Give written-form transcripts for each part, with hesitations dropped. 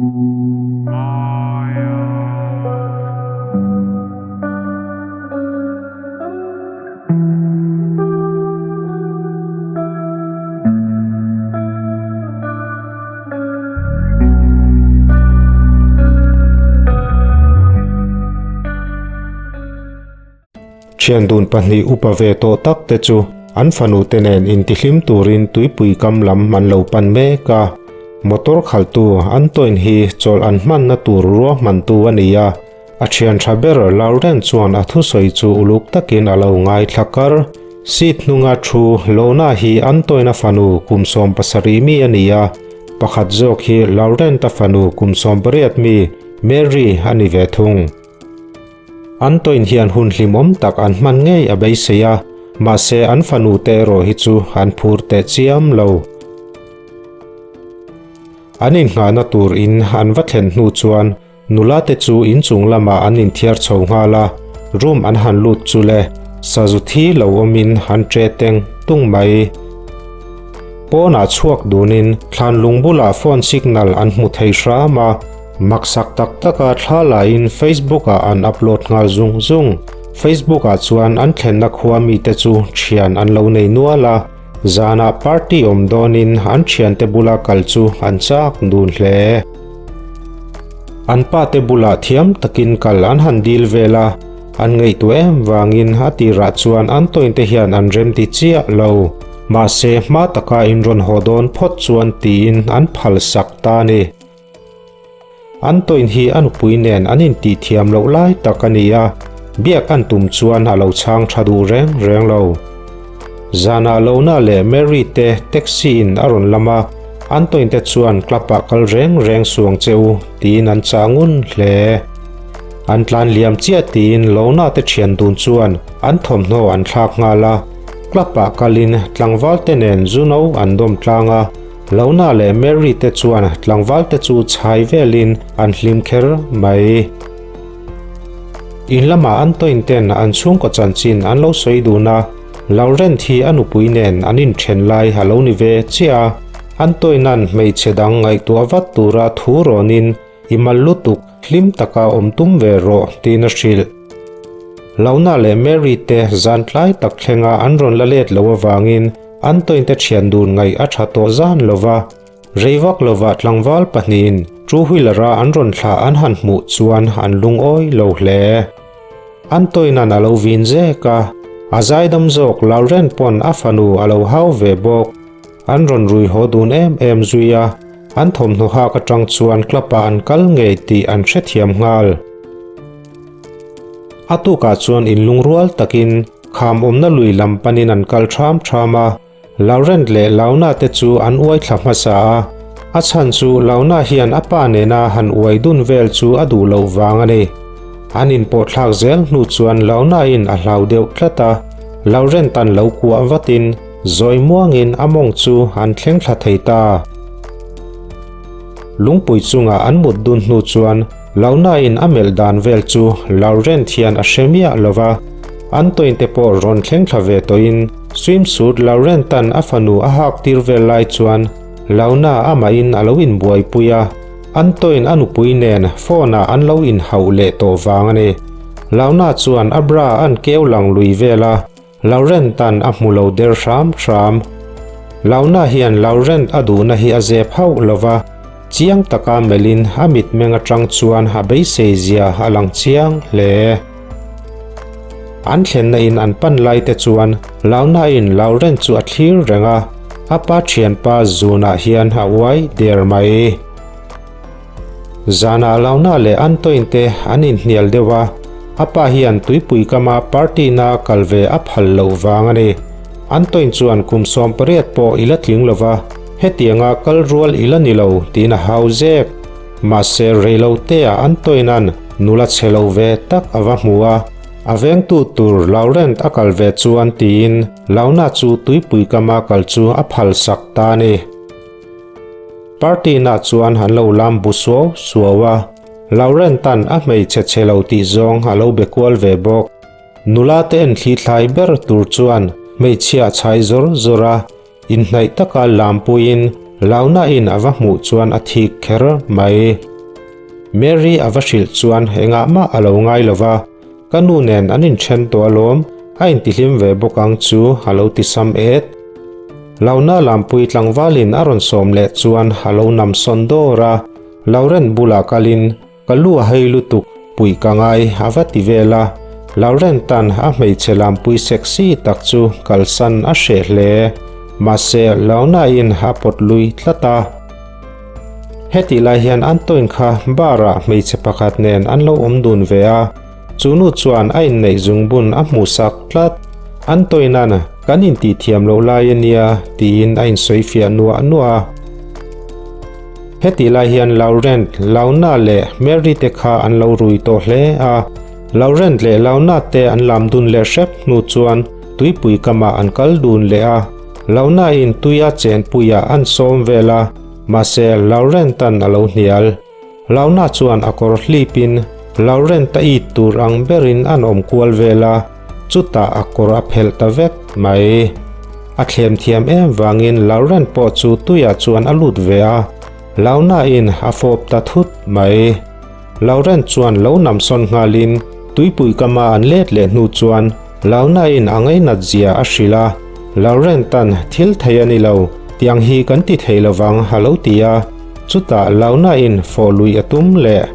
Thian dun pahnih upa ve tawh tak te chu an fanu te nen intihlim turin tuipui kam lam an lo pan mek a. Motor khalhtu Antoine hi chawlh an hmanna tur ruahmantu a ni a, a thian tha ber Lauren chuan a thusawi chu uluk takin a lo ngaithla kar. Seat hnunga thu Lona hi Antoine-a fanu kum 70 mi a ni a, pakhat zawk hi Laurent-a fanu kum 18 mi Mary a ni ve thung. Antoine hian hun hlimawm tak an hman ngei a beisei a, mahse an fanu te erawh hi chu an phur teh chiam lo. An inngahna tur in an va thlen hnu chuan nula te chu inchung lamah an inthiar chho nghal a, room an han lut chu le sazu thi lo awmin an ṭe teng tung mai. Pawnah chhuak dunin thlan lung bulah phone signal an hmu thei hram a, Maksak tak taka thla laiin Facebook ah an upload nghal zung zung. Facebook ah chuan an thlenna khua mite chu thian an lo nei nual a, zanah party awm dawnin an thiante bula kal chu an chak dun hle. An pa te bulah thiam takin kal an han dil vel a, an ngaihtuah em vangin a tirah chuan an tawinte hian an remti chiah lo. Mahse hma taka inrawn haw dawn phawt chuan tiin an phalsak ta a ni. Antoine hi a nupui nen an intih thiam loh lai tak a ni a, biak an tum chuan a lo chhang tha duh reng reng lo. Zanah Lona leh Mary te taxi in a rawn lam a, Antoine te chuan club ah kal reng reng suang che u tiin an chah ngun hle. An tlan liam chiah tiin Lona te thian dun chuan an thawmhnaw an thlak nghal a, club ah kalin tlangval te nen zu no an dawm tlang a, Lona leh Mary te chuan tlangval te chu chhai velin an hlim kher mai. In lamah Antoine ten an chhungkaw chanchin an lo sawi dun a, Laurent hi a nupui nen an inthen lai a lo ni ve chiah a. Antoine-a'n hmeichhe dang ngaihtuah vat tura thu rawnin i mal lutuk hlim taka awm tum ve rawh tiin a hrilh. Lona leh Mary te zan tlai tak thlenga an rawn la let lo avangin Antoine te thian dun ngaih a tha tawh zan lova, rei vak lova tlangval pahnihin two wheeler a an rawn thlah an han hmuh chuan an lungawi lo hle. Antoine-a'n a lo vin zek a, a zaidam zawk Lauren pawn a fanu a lo hau ve bawk. An rawn rui haw dun em em zui a, an thawmhnaw hak atang chuan club-ah an kal ngei tih an hrethiam nghal. A tukah chuan inlungrual takin kham awmna lui lam panin an kal ṭham ṭham a, Laurent leh Launa te chu an uai thla hmasa a, a chhan chu Launa hian a pa nena han uai dun vel chu a duh loh vang a ni. An inpawh thlak zel hnu chuan Launa-in a hlau deuh tlat a, Laurent-a'n lo kuah vatin zawi muangin a mawng chu an thleng thla thei ta. Lungpui chunga an mut dun hnu chuan Launa-in a melh dan vel chu Laurent hian a hre miah lo va, Antoine te pawh rawn thleng thla ve tawhin swimsuit Laurent-a'n a fanu a hak tir vel lai chuan Launa amahin a lo inbuaipui a, Antoine a nupui nen phone-ah an lo inhauh leh tawh vang a ni. Launa chuan a bra a'n keu lang lui vel a, Laurent-a'n a hmu lo der hram hram. Launa hian Laurent a duhna hi a zep hauh lo va, chiang taka melhin a mitmeng atang chuan a beisei zia a lang chiang hle. An thlenna in an pan lai te chuan Launa-in Laurent chu a thlir reng a, a pa thianpa zunah hian a uai der mai. Zanah Launa leh Antoine te an inhnial deuh a, a pa hian tuipui kama party na kal ve a phal loh vang a ni. Antoine chuan kum 18 pawh i la tling lo va, hetianga kal rual i la ni lo tiin a hau zek. Mahse reiloteah Antoine-a'n nula chhe lo ve tak a va hmu a, a vengtu tur Laurent a kal ve chuan tiin Launa chu tuipui kama kal chu a phalsak ta a ni. Party na chuan an lo lam bu suau suau a, Laurent-a'n a hmeichhe chhe lo tih zawng a lo be kual ve bawk. Nula te en thli thlai ber tur chuan hmeichhia a chhai zawr zawr a, inhnaih taka lam puiin Launa-in a va hmuh chuan a thik kher mai. Mary a va hrilh chuan engah mah a lo ngai lo va, Ka nu nen an inthen tawh alawm, a intihlim ve bawk ang chu a lo ti sam et. Launa lampui tlangvalin a rawn sawm leh chuan a lo nam sawn dawr a, Lauren bulah kalin Ka lu a hei lutuk, puih ka ngai a va ti vel a, Lauren tan a hmeichhe lampui sexy tak chu kalsan a hreh hle. Mahse Launa-in a pawt lui tlat a. Hetih lai hian Antoine kha bar-ah hmeichhe pakhat nen an lo awm dun ve a, chu nu chuan a inneih zungbun a hmuhsak tlat. Antoine-a'n kan intihthiam loh lai a nia tiin a insawifiah nuah nuah a. Hetih lai hian Laurent, Launa leh Mary te kha an lo rui tawh hle a. Laurent leh Launa te an lam dun leh hrep hnu chuan tuipui kamah an kal dun leh a. Launa in tuia chenpuiah an sawm vel a, mahse Laurent-a'n a lo hnial. Launa chuan a kawr hlipin Laurent-a it tur ang berin an awm kual vel a, chutah a kawr a phelh ta vek mai. A thlem thiam em vangin Laurent pawh chu tuiah chuan a lut ve a, Launa-in a fawp ta thut mai. Laurent chuan lo namsawn nghalin tuipui kama an let leh hnu chuan Launa-in a ngainat zia a hrilh a, Laurent-a'n thil thei a ni lo, tiang hi kan ti thei lovang a lo ti a, chutah Launa-in fawh lui a tum leh.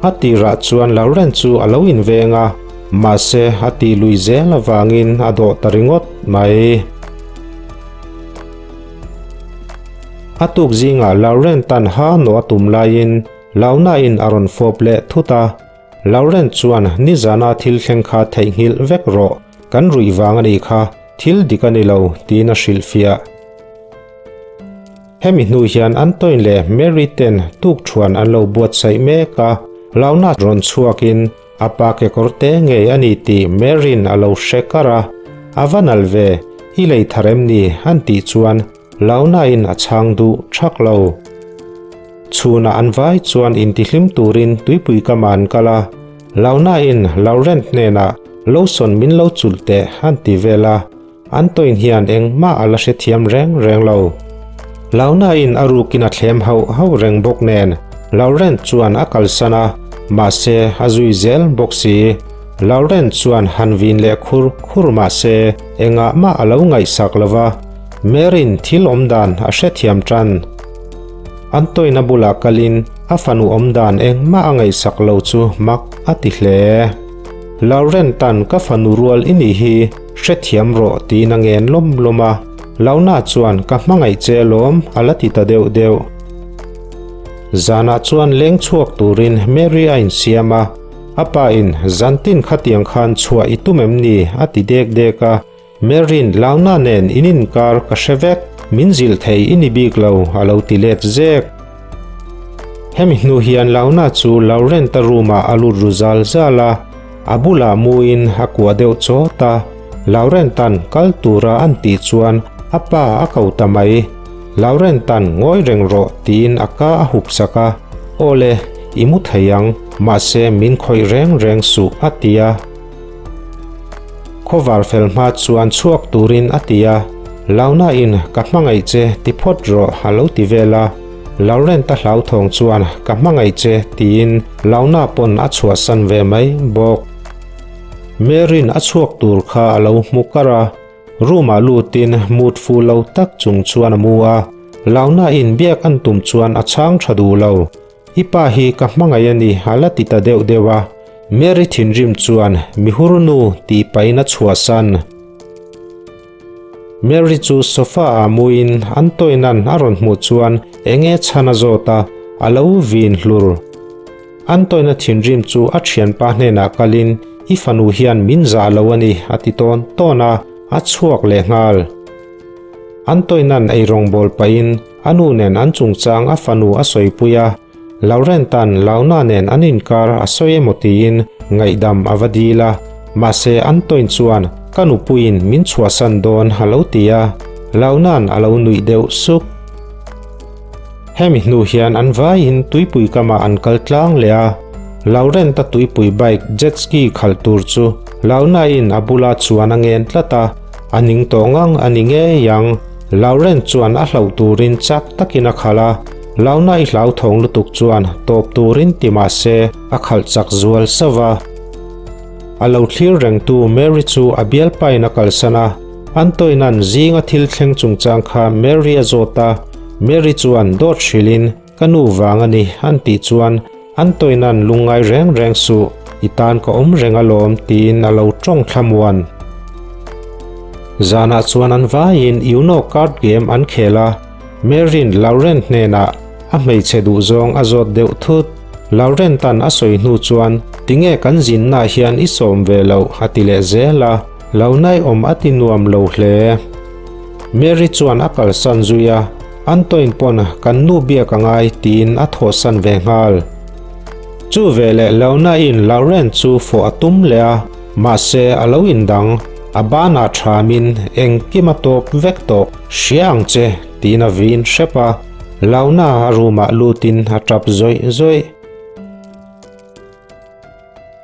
A tirah chuan Laurent chu a lo inveng a, mahse a tih lui zel avangin a dawh ta ringawt mai. A tuk zingah Laurent-a'n ha nawh a tum laiin Launa-in a rawn fawp leh thut a, Laurent chuan nizana thil thleng kha theihnghilh vek rawh, kan ruih vang a nih kha, thil dik a ni lo, tiin a hrilhfiah. Hemi hnu hian Antoine leh Mary ten tukṭhuan an lo buatsaih mek a, Launa rawn chhuakin a pa kekawr te ngei a ni tih Mary'n a lo hre kar a, A va nal ve, i lei thar em ni? an tih chuan Launa-in a chhang duh thak lo. Chhunah an vai chuan intihlim turin tuipui kamah an kal a, Launa-in Laurent hnenah lotion min lo chulh teh an ti vel a, Antoine hian engmah a la hrethiam reng reng lo. Launa-in a rukin a thlem hauh hauh reng bawk nen Laurent chuan a kalsan a, mahse a zui zel bawk si. Laurent chuan han vin leh khur khur mahse engah mah a lo ngaihsak lo va, Mary'n thil awm dan a hrethiam tan. Antoine-a bulah kalin a fanu awm dan engmah a ngaihsak lo chu mak a ti hle. Laurent-a'n ka fanu rual i nih hi hrethiam rawh tiin a ngen lawm lawm a, Launa chuan ka hmangaih che alawm a la ti ta deuh deuh. Zanah chuan leng chhuak turin Mary a insiam a, a pa in zantin khatiang khan chhuah i tum em ni a ti dek dek a, Mary'n Launa nen in inkar ka hre vek, min zilh thei i ni bik lo a lo ti let zek. Hemi hnu hian Launa chu Laurent-a room-ah a lut ru zal zal a, a bulah muin a kuah deuh chawt a, Laurent-a'n kal tura an tih chuan a pa a ko ta mai. Laurent-a'n ngawi reng rawh tiin a ka a hup sak a, Aw le, i mu thei ang, mahse min khawih reng reng suh a ti a. Khawvar fel hma chuan chhuak turin a ti a, Launa-in ka hmangaih che ti phawt rawh a lo ti vel a, Laurent-a hlauthawng chuan ka hmangaih che tiin Launa pawn a chhuahsan ve mai bawk. Mary'n a chhuak tur kha a lo hmu kar a, room-ah lutin mut fu lo tak chung chuan a mu a, Launa-in biak an tum chuan a chhang tha duh lo. I pa hi ka hmangaih a ni a la ti ta deuh deuh a, Mary thinrim chuan mihur nu tih pahin a chhuahsan. Mary chu sofa ah muin Antoine-a'n a rawn hmuh chuan enge chhan a zawt a, a lo vin hlur. Antoine-a thinrim chu a thianpa hnenah kalin i fanu hian min zah lo a ni a ti tawn tawn a, a chhuak leh nghal. Antoine-a'n eirawngbawl pahin A nu nen an chungchang a fanu a sawipui a, Laurent-a'n Launa nen an inkar a sawi emaw tiin ngaihdam a va dil a, mahse Antoine chuan ka nupuiin min chhuahsan dawn a lo ti a, Launa'n a lo nuih deuh suk. Hemi hnu hian an vaiin tuipui kamah an kal tlang leh a, Laurent-a tuipui bike jet ski khalh tur chu Launa-in a bula chuan a ngen tlat a, A ning tawh ngang a ni ngei ang. Lauren chuan a hlauh turin chak takin a khalh a. Launa i hlauthawng lutuk chuan tawp turin ti mah se a khalh chak zual sauh va. A lo thlir rengtu Mary chu a bialpain a kalsan a, Antoine-a'n zinga thil thleng chungchang kha Mary a zawt a, Mary chuan dawt hrilhin Ka nu vang a ni an tih chuan Antoine-a'n lungngai reng reng suh, i tan ka awm reng alawm tiin a lo tawng thlamuan. Zanah chuan an vaiin Uno card game an khel a, Mary'n Lauren hnenah a hmeichhe duhzawng a zawt deuh thut. Lauren tan a sawi hnu chuan tinge kan zinnaah hian i sawm ve loh a ti leh zel a, lo naihawm a ti nuam lo hle. Mary chuan a kalsan zui a, Antoine pawn kan nu biak a ngai tiin a thawhsan ve nghal. Chu veleh Leona-in Lauren chu fawh a tum leh a, mahse a lo indang, a banah thamin engkim a tawp vek tawh, hria ang che tiin a vin hrep a, Leona a room-ah lutin a tap zawih zawih.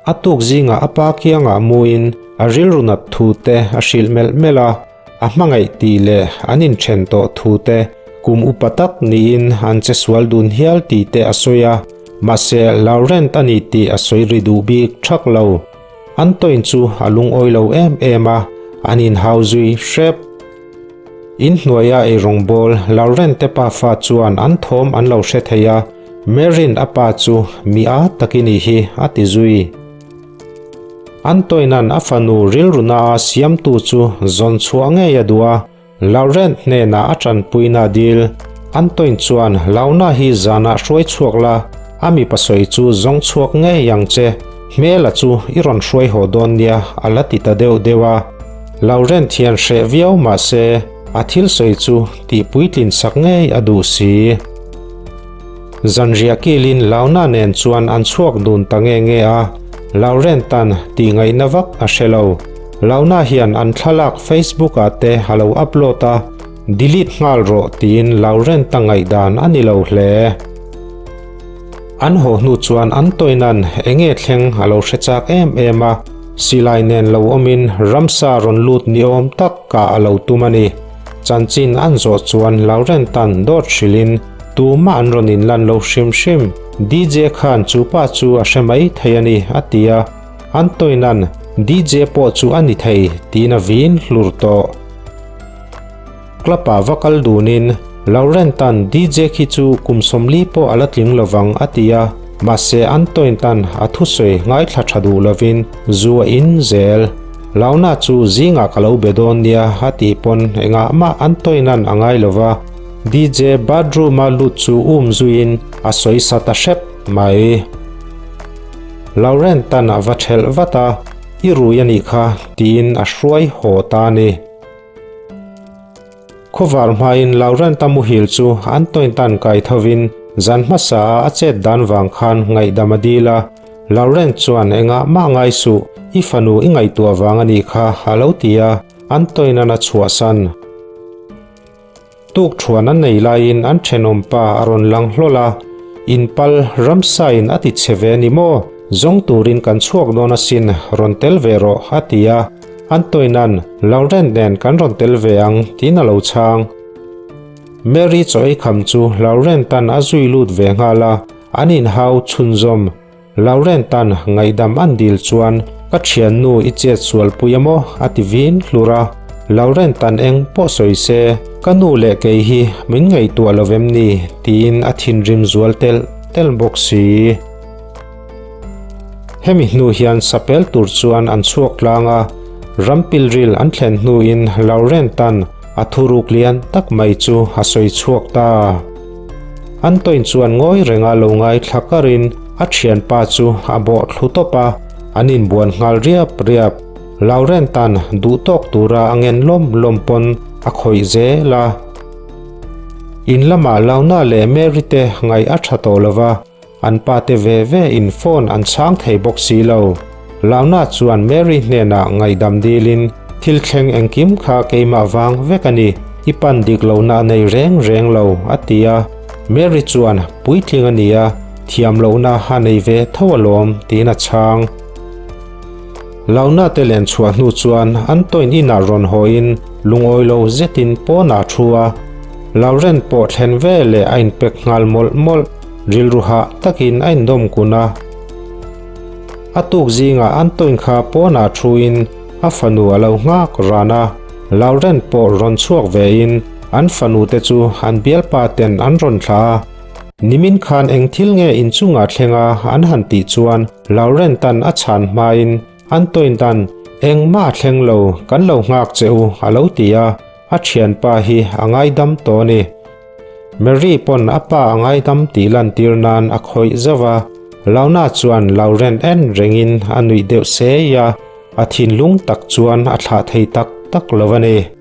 A tuk zingah a pa kiangah muin a rilru nat thu te a hrilh melh melh a, a hmangaih tih leh an inthen tawh thu te kum upa tak niin an che sual dun hial tih te a sawi a, mahse Laurent a ni tih a sawi ri duh bik thak lo. Antoine chu a lungawi lo em em a, an inhau zui hrep. Inhnuaia eirawngbawl Laurent te pafa chuan an thawm an lo hre thei a, Mary'n a pa chu mi a tak i nih hi a ti zui. Antoine-a'n a fanu rilruna a siamtu chu zawn chhuah ngei a duh a, Laurent hnenah a tanpuina a dil. Antoine chuan Launa hi zanah hruai chhuak la, a mipa sawi chu zawng chhuak ngei ang che, hmela chu i rawn hruai haw dawn nia a la ti ta deuh deuh a. Laurent hian hreh viau mah se a thil sawi chu tih puitlin sak ngei a duh si. Zanriah kilin Launa nen chuan an chhuak dun ta nge nge a, Laurentan tih ngaihna vak a hre lo. Launa hian an thlalak Facebook ah te a lo upload a, delete nghal rawh tiin Laurenta ngaihdan a ni lo hle. An haw hnu chuan an tawina'n enge thleng a lo hre chak em em a, silai nen lo awmin ramsa rawn lut ni awm tak kah a lo tum a ni. Chanchin an zawh chuan Laurenta'n dawt hrilhin Tumah an rawn inlan lo hrim hrim. DJ khan chu pa chu a hre mai thei a ni, a ti a. Antoine-a'n DJ pawh chu a ni thei tiin a vin hlur tawh. Club-ah va kal dunin Laurent-a'n DJ khi chu kum 40 pawh a la tling lovang a ti a, mahse Antoine-a'n a thusawi ngaithla tha duh lovin zu a in zel. Launa chu zingah ka lo be dawn nia a tih pawn engah mah Antoine-a'n a ngai lova. DJ bathroom-a lut chu um zuiin a sawi sa ta hrep mai. Lauren tan a va thelh vat a, I rui a nih kha tiin a hruai haw ta a ni. Khawvar hmain Lauren ta muhil chu Antoine tan kai thovin zan hmasa a a chet dan vang khan ngaihdam a dil a, Lauren chuan engah mah ngai suh, i fanu i ngaihtuah vang a nih kha a lo ti a, Antoine-a'n a chhuahsan. Tuk thuan an nei laiin an thenawm pa a rawn lang hlawl a, Inpal ramsa in a ti che ve ni maw? Zawng turin kan chhuak dawn asin, rawn tel ve rawh a ti a, Antoine-a'n Laurent nen kan rawn tel ve ang tiin a lo chhang. Mary chaw ei kham chu Laurent-a'n a zui lut ve nghal a, an inhau chhunzawm. Laurent-a'n ngaihdam an dil chuan ka thiannu i chet sual pui a maw? a ti vin hlur a. Laurent-a'n eng pawh sawi se, ka nu leh kei hi min ngaihtuah lo vem ni? tiin a thinrim zual telh telh bawk si. Hemi hnu hian sapel tur chuan an chhuak tlang a, rampilril an thlen hnuin Laurent-a'n a thuruk lian tak mai chu a sawi chhuak ta. Antoine chuan ngawi renga lo ngaithla karin a thianpa chu a bawh thlu tawp a, an inbuan nghal riap riap. Laurent tan duh tawk tura a ngen lawm lawm pawn a khawih zel a. In lamah Launa leh Mary te ngaih a tha tawh lova, An pa te ve ve in phone an chhang thei bawk si lo. Launa chuan Mary hnenah ngaihdam dilin, Thil thleng engkim kha keimah vang vek a ni, i pan dik lohna a nei reng reng lo, a ti a. Mary chuan, Puitling a nia, thiam lohna a nei ve tho alawm, tiin a chhang. Launa te len chhuah hnu chuan Antoine inah rawn hawiin lungawi lo zetin pawnah a thu a. Lauren pawh thlen veleh a inpek nghal mawlh mawlh, rilru hah takin a indawm kun a. A tuk zingah Antoine kha pawnah thuin a fanu a lo nghak ran a, Lauren pawh rawn chhuak vein an fanu te chu an bialpa ten an rawn thlah a. Nimin khan eng thil nge inchungah thleng a an han tih chuan Lauren tan a chhan hmain Antoine tan engmah a thleng lo, kan lo nghak che u a lo ti a. A thianpa hi a ngaidam tawh a ni. Mary pawn a pa a ngaidam tih lantir nan a khawih zauh a, Launa chuan Lauren en rengin a nuih deuh sei a, a thinlung tak chuan a thlah thei tak tak lo a ni.